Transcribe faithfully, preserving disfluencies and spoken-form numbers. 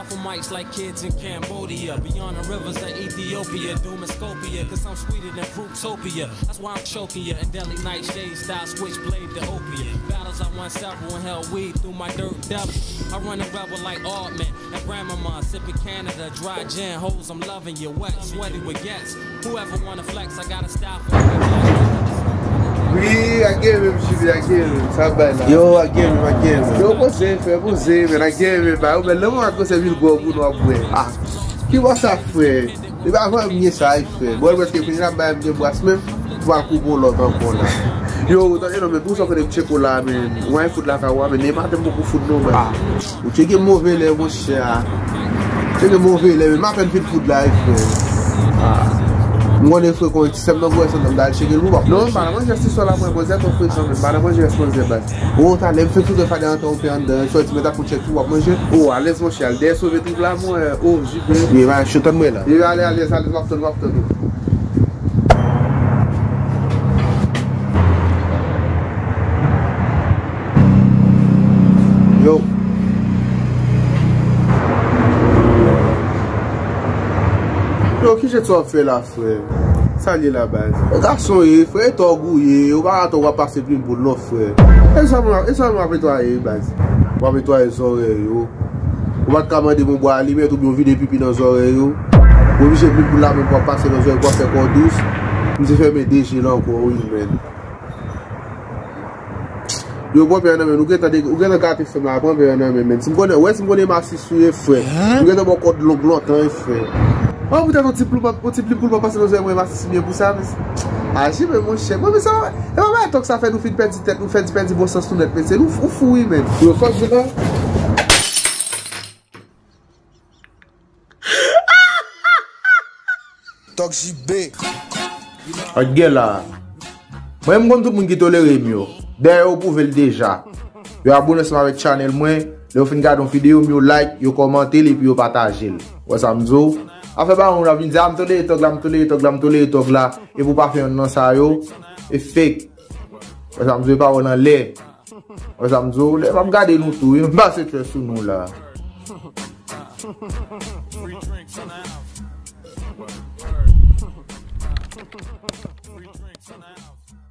For mics like kids in Cambodia, beyond the rivers of Ethiopia, Doom and Scopia, cause I'm sweeter than Fruitopia. That's why I'm choking ya in deadly night shade style, switchblade to opiate. Battles I won several and held weed through my dirt devil. I run a rebel like Aardman and Grandmama, sipping Canada dry gin, hoes I'm loving, you wet, sweaty with gas. Whoever wanna flex, I got a style for every. Wi, a gen menm, Jimmy, a gen menm. Sa bay la. Yo, a gen menm, a gen menm. Yo, poze, frè, poze, men a gen menm. Ba, ou men, lè mwen ak se vil gwo pou nou ap bwè. Ah, ki bò sa, frè? E pa vre, m gen sa, frè. Bon, prèske fini la, bay m gen bras menm. Pou al koupe yon lòt ankò la. Yo, tande non, men pou sa kote m tcheko la, men. Mwen fout la ka wa, men ne maten m poko fout non, men. Ou tcheke move lè, monchè. Tcheke move lè, men m apèn fin fout la, frè. M konnen frè kon ti sèm nan gwo sèm nan, m dal tcheke l pou w ap. Non, m pa nan manje si sò la mwen, manzè twò frekan, men m pa nan manje rès manzè, baz. O, talè m fè tout fade antre yon pè anndan, fè ti mèt ak yon tchèk pou w ap manje. O, alèz monchè, al dèyè sove twoup la, mwen, o, jibe. Ye, va, cho tann mwen la. Ye, ale, alèz, alèz, w ap tann, w ap tann. Yo. Yo, ki jan sa w ap fè la, frè? Sa l ye la, baz? Gason ye, frè, e tòg ou ye, ou pa ka tòg w ap pase plim pou l non, frè. E sa mwen, e sa mwen ap netwaye, baz? W ap netwaye zòrèy yo. Ou pa t ka mande m yon bwa alimèt oubyen yon vide pipi nan zòrèy yo. Ou oblije plim pou l la menm pou w ap pase nan zòrèy pou w ap fè kò dous. M te fèmen de je l ankò, wi, men. Yo, pran pè an nan men, ou gentan de-, ou gentan gate fè m la, pran pè an nan men, men. Si m konnen, wè, si m konnen masis ou ye, frè. M gentan ba w kòd long lontan, wi, frè. An, poutèt yon ti plim, yon ti plim pou l pa pase nan zòrèy mwen, masis byen pou sa, men. Aji, men, monchè. Mwen, men sa, e pa bagay tòk sa fè nou fin pèdi tèt, nou fè di pèdi bon sans nou nèt, men. Se nou, ou fou, wi, men. Yo, fòk di la. Tòk J B. Ak gè la. Mwen, m konn tout moun ki tolere m yo. Dèyè yo pwouve l deja. Yo abone ansanm avèk channel mwen. Lè yo fin gade yon videyo m, yo like, yo kòmante l epi yo pataje l. Wè sa m di w? Afè pa moun ap vin di, a, m tolere tòg la, m tolere tòg la, m tolere tòg la. Epi w pa fè yonn nan sa yo. E fake. Wè sa m di w? E pawòl anlè. Wè sa m di w? Lè m ap gade nou tou, wi, m pase tchè sou nou la. Free drinks in the house. Free drinks in the house.